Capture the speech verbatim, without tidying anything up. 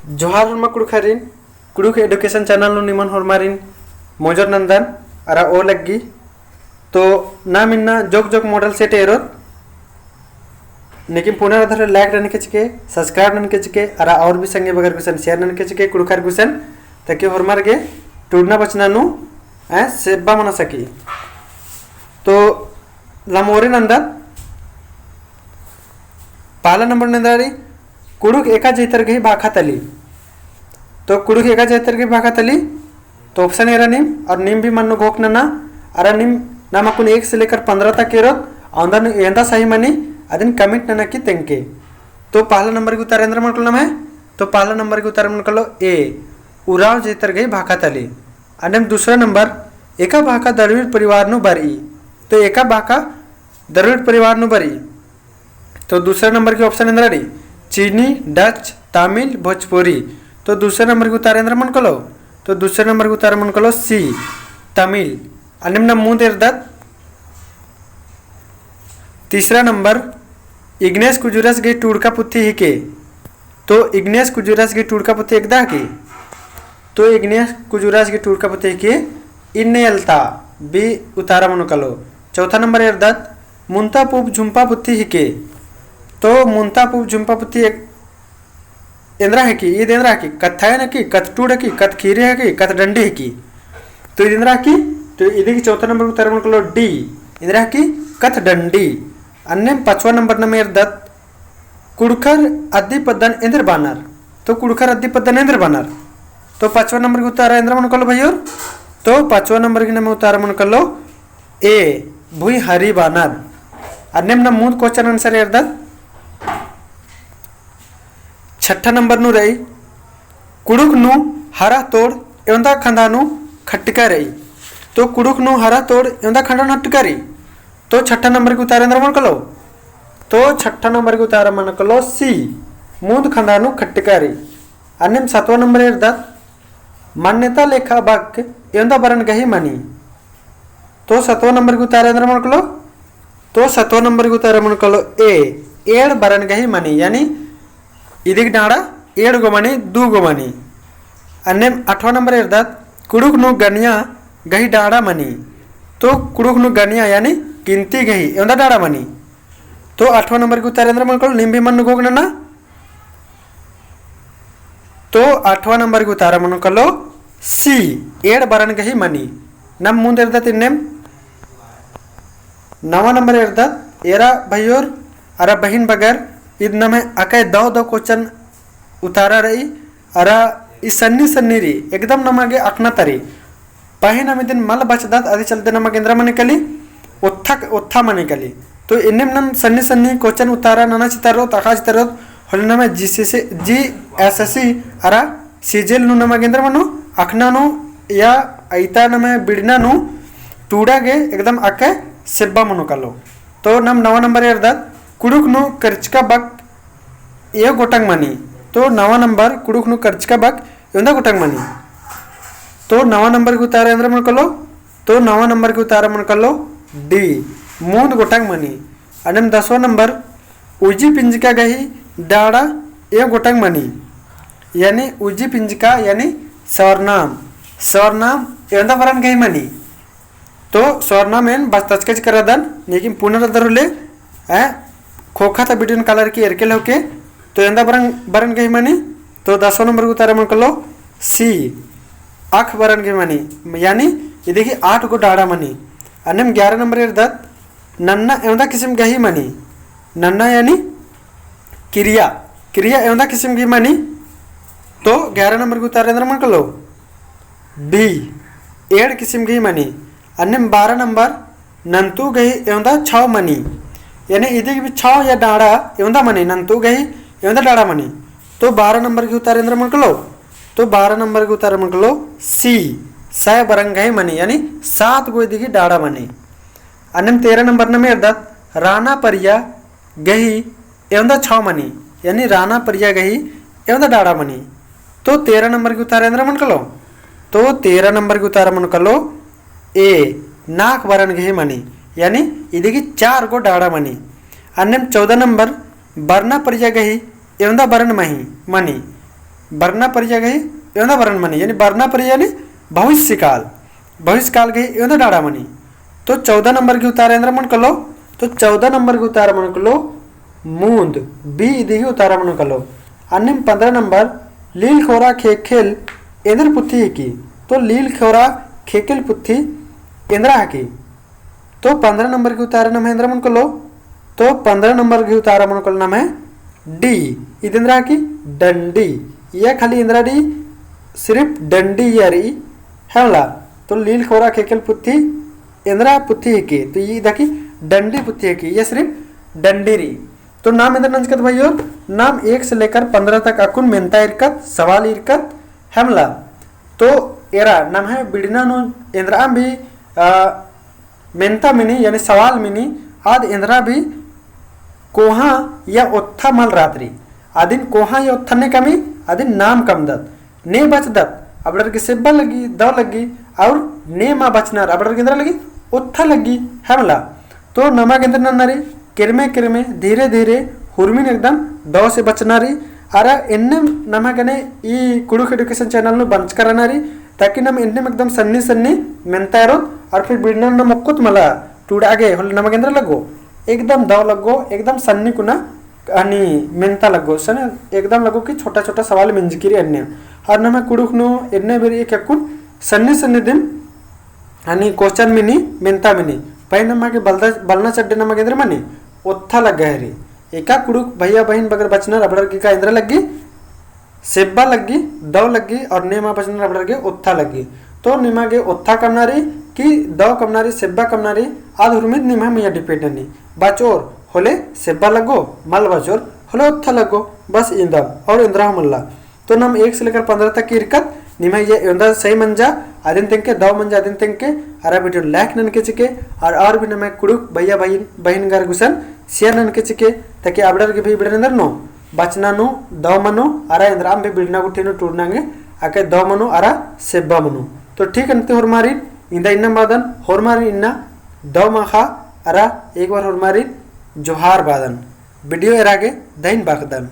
जोहार होरमा कुँड़ुख़रिन, कुँड़ुख़ education channel नू निमन होरमारिन मोजर नन्दन अरा ओ लग्गी। तो नाम इन्ना जोक जोक model set एरोत, लेकिन पुनर अधर like ननके चिके, subscribe ननके चिके, अरा और भी संगे बगर गुसन share ननके चिके, कुँड़ुख़र गुसन, ताकि होरमर गे टूड़ना बचना नू, ऐ, सेब्बा मना सकी। तो लमोरे नन्दन, पहला number नू एन्दरा रई, कुँड़ुख़ एका जैतर गही भाखा तली। तो कुँड़ुख़ एका जैतर गही भाखा तली, तो option एरा नीम, और नीम भी मन्नु घोख नना, अरा नीम नाम अक्कुन एक से लेकर पन्द्रह तक एरोत, औंदा नू एवंदा सही मनी, अदिन comment नना की तेंगके। तो पहला number गही उत्तर एन्दरा मनो कालो नम्है, तो पहला number गही उत्तर मनो कालो A, उराँव जैतर गही भाखा तली। अन्नेम दूसरा number, एका भाखा द्रविड़ परिवार नू बरई। तो एका भाखा द्रविड़ परिवार नू बरई। तो दूसरा number गही option एन्दरा रई, चीनी, Dutch, तमिल, भोजपुरी। तो दूसरा number गही उत्तर एन्दरा मनो कालो, तो दूसरा number गही उत्तर मनो कालो C, तमिल। अन्नेम नाम मुन्द एरदत। तीसरा number, इग्नेस कुजुरस गही टूड़का पुथी हिके। तो इग्नेस कुजुरस गही टूड़का पुथी एकदा हिके। तो इग्नेस कुजुरस गही टूड़का पुथी हिके, इन्ने एल्ता, B उत्तर मनो कालो। चौथा number एरदत, मुन्ता पूँप झुम्पा पुथी हिके। तो मुन्ता पूँप झुम्पा पुथी एक एन्दरा हिकी, ईद एन्दरा हिकी, कत्थायन हिकी, कत्थटूड़ हिकी, कत्थखीरी हिकी, कत्थडंडी हिकी। तो ईद एन्दरा हिकी, तो ईद गही चौथा number गही उत्तर मनो कालो D, एन्दरा हिकी, कत्थडंडी। अन्नेम पाँचवा number नाम एरदत, कुँड़ुख़र अद्दी पद्दन एन्देर बानर। तो कुँड़ुख़र अद्दी पद्दन एन्देर बानर। तो पाँचवा number गही उत्तर एन्दरा मनो कालो भइयोर। तो पाँचवा number गही नाम उत्तर मनो कालो A, भुइँहरी बानर। अन्नेम नाम मुन्द question answer एरदत। छठा number नू रई, कुँड़ुख़ नू हरा तोड़ एवंदा खंदा नू खट्टका रई। तो कुँड़ुख़ नू हरा तोड़ एवंदा खंदा नू खट्टका रई। तो छठा number गही उत्तर एन्दरा मनो कालो। तो छठा number गही उत्तर मनो कालो C, मुन्द खंदा नू खट्टका रई। अन्नेम सतवा number एरदत, मान्यता लेखा बक एवंदा बरन गही मनी। तो सतवा number गही उत्तर एन्दरा मनो कालो। तो सतवा number गही उत्तर मनो कालो A, एंड़ बरन गही मनी, यानी इदिक डाड़ा एंड़ गो मनी, दू गो मनी। अन्नेम आठवा number एरदत, कुँड़ुख़ नू गनिया गही डाड़ा मनी। तो कुँड़ुख़ नू गनिया यानी गिनती गही एवंदा डाड़ा मनी। तो आठवा number गही उत्तर एन्दरा मनो कालो, नीम भी मन्नु घोख नना। तो आठवा number गही उत्तर मनो कालो C, एंड़ बरन गही मनी। नाम मुन्द एरदत इन्नेम नवा number एरदत। एरा भइयोर अरा बहिन बगर, ईद नम्है अकय दव दव question उत्तर रई, अरा ई सन्नी सन्नी रई, एकदम नमा गे अख़ना तरी। पहें नाम इदिन मल बचदत, अदी चलते नमा गे एन्दरा मनी काली, ओत्था, ओत्था मनी काली। तो इन्नेम नाम सन्नी सन्नी question उत्तर नना चितारोत, अख़ा चितारोत, होले नम्है GSSC, GSSC अरा CGL नू नमा गे एन्दरा मनो, अख़ना नू या अइता नम्है बिड़ना नू टूड़ा गे एकदम अकय सेब्बा मनो कालो। तो नाम नवा number एरदत, कुँड़ुख़ नू करचका बक एव गोटंग मनी। तो नवा number कुँड़ुख़ नू करचका बक एवंदा गोटंग मनी। तो नवा number गही उत्तर एन्दरा मनो कालो, तो नवा number गही उत्तर मनो कालो D, मुन्द गोटंग मनी। अन्नेम दसवा number, उजी पिंजका गही डाड़ा एव गोटंग मनी, यानी उजी पिंजका यानी सरनाम, सरनाम एवंदा बरन गही मनी। तो सरनाम एन बचतचकच करदन, लेकिन पुनर अदर होले, ए, खोखा ता बिडिन कालर की एरके लौके, तो एवंदा बरन, बरन गही मनी, तो दसवा number गही उत्तर मनो कालो C, अख बरन गही मनी, यानी इदी गही आठ गो डाड़ा मनी। अन्नेम ग्यारह number एरदत, नन्ना एवंदा किसिम गही मनी, नन्ना यानी किरिया, किरिया एवंदा किसिम गही मनी, तो ग्यारह number गही उत्तर एन्दरा मनो कालो, B, एंड़ किसिम गही मनी। अन्नेम बारह number, नन्तु गही एवंदा छाव मनी, यानी इदी गही भी छाव या डाड़ा एवंदा मनी, नन्तु गही एवंदा डाड़ा मनी। तो बारह number गही उत्तर एन्दरा मनो कालो, तो बारह number गही उत्तर मनो कालो C, सय बरन गही मनी, यानी सात गो इदी गही डाड़ा मनी। अन्नेम तेरह number नाम एरदत, राना परिया गही एवंदा छाव मनी, यानी राना परिया गही एवंदा डाड़ा मनी। तो तेरह number गही उत्तर एन्दरा मनो कालो, तो तेरह number गही उत्तर मनो कालो A, नाख बरन गही मनी, यानी इदी गही चार गो डाड़ा मनी। अन्नेम चौदह number, बरना परिया गही एवंदा बरन मही मनी, बरना परिया गही एवंदा बरन मनी, यानी बरना परिया यानी भविष्यकाल, भविष्यकाल गही एवंदा डाड़ा मनी। तो चौदह नंबर गही उतारा एन्दरा मनो कालो, तो चौदह नंबर गही उतारा मनो कालो, मूंद, B इदी गही उतारा मनो कालो। अन्नेम पन्द्रह नंबर, लील खोरा खेखेल एन्दर पुथी हिकी। तो लील खोरा खेखेल पुथी एन्दरा हिकी। तो पन्द्रह नंबर गही उतारा नम्है एन्दरा मनो कालो, तो पन्द्रह नंबर गही उतारा मनो कालो नम्है D, इद एन्दरा हिकी डंडी। इया खाली एन्दरा रई, सिर्फ डंडी इया रई, है मला। तो लील खोरा खेखेल पुथी एन्दरा पुथी हिकी, तो इद हिकी डंडी पुथी हिकी, इया सिर्फ डंडी रई। तो नाम एन्दरा नंजकत भइयोर, नाम एक से लेकर पन्द्रह तक अक्कुन मेन्ता इरकत, सवाल इरकत, है मला। तो एरा नम्है बिड़ना नू एन्दरा भी, आ, मेन्ता मनी, यानी सवाल मनी, आद एन्दरा भी कोहाँ या ओत्था मल रअदत रई। अदिन कोहाँ या ओत्था ने कमी, अदिन नाम कमदत, ने बचदत, अबड़र गे सेब्बा लग्गी, दव लग्गी, और ने मा बचनर, अबड़र गे एन्दरा लग्गी, ओत्था लग्गी, है मला। तो नमा गे एन्दरा नन्ना रई, किरमे किरमे, धीरे धीरे, हुरमिन एकदम दव से बचना रई। अरा एन्नेम नमा गने ई कुँड़ुख़ education channel नू बंचका रअना रई, ताकि नाम एन्नेम एकदम सन्नी सन्नी मेन्ता एरोत, और फिर बिड़ना नाम ओक्कोत मला, टूड़ा गे होले नमा गे एन्दरा लग्गो, एकदम दव लग्गो, एकदम सन्नी कुना, यानी मेन्ता लग्गो, सन्नी एकदम लग्गो कि छोटा छोटा सवाल मेंजकी रई एन्ने। और नमा कुँड़ुख़ नू एन्ने बेरी एक अक्कुन सन्नी सन्नी दिम, यानी question मनी, मेन्ता मनी। पहें नमा गे बलदा, बलना चड्डे नमा गे एन्दरा मनी, ओत्था लग्गा है रई। एका कुँड़ुख़ भइया बहिन बगर बचनर अबड़र गे का एन्दरा लग्गी, सेब्बा लग्गी, दव लग्गी, और ने मा बचनर अबड़र गे ओत्था लग्गी। तो निमा गे ओत्था कमना रई कि दव कमना रई, सेब्बा कमना रई, आद हुरमित निम्है मइय्याँ depend ननी। बचोर होले सेब्बा लग्गो, मल बचोर होले ओत्था लग्गो, बस इन्दम, और एन्दरा हूँ मल्ला। तो नाम एक से लेकर पन्द्रह तक इरकत, निम्है इया एवंदा सही मंजा, अदिन तेंगके, दव मंजा, अदिन तेंगके, अरा video like ननके चिके, और, और भी नम्है कुँड़ुख़ भइया बहिन, बहिन गर गुसन share ननके चिके, ताकि अबड़र गे भी बिड़ना एन्दरा नू बचना नू दव मनो, अरा एन्दरा भी बिड़ना गुट्ठी नू टूड़ना गे अक्कय दव मनो, अरा सेब्बा मनो। तो ठीक अन्ते होरमारिन, इन्दा इन्नम बादन, होरमारिन इन्ना दव माख़ा, अरा एक बार होरमारिन जोहार बादन। Video एरा गे धइन बाख़दन।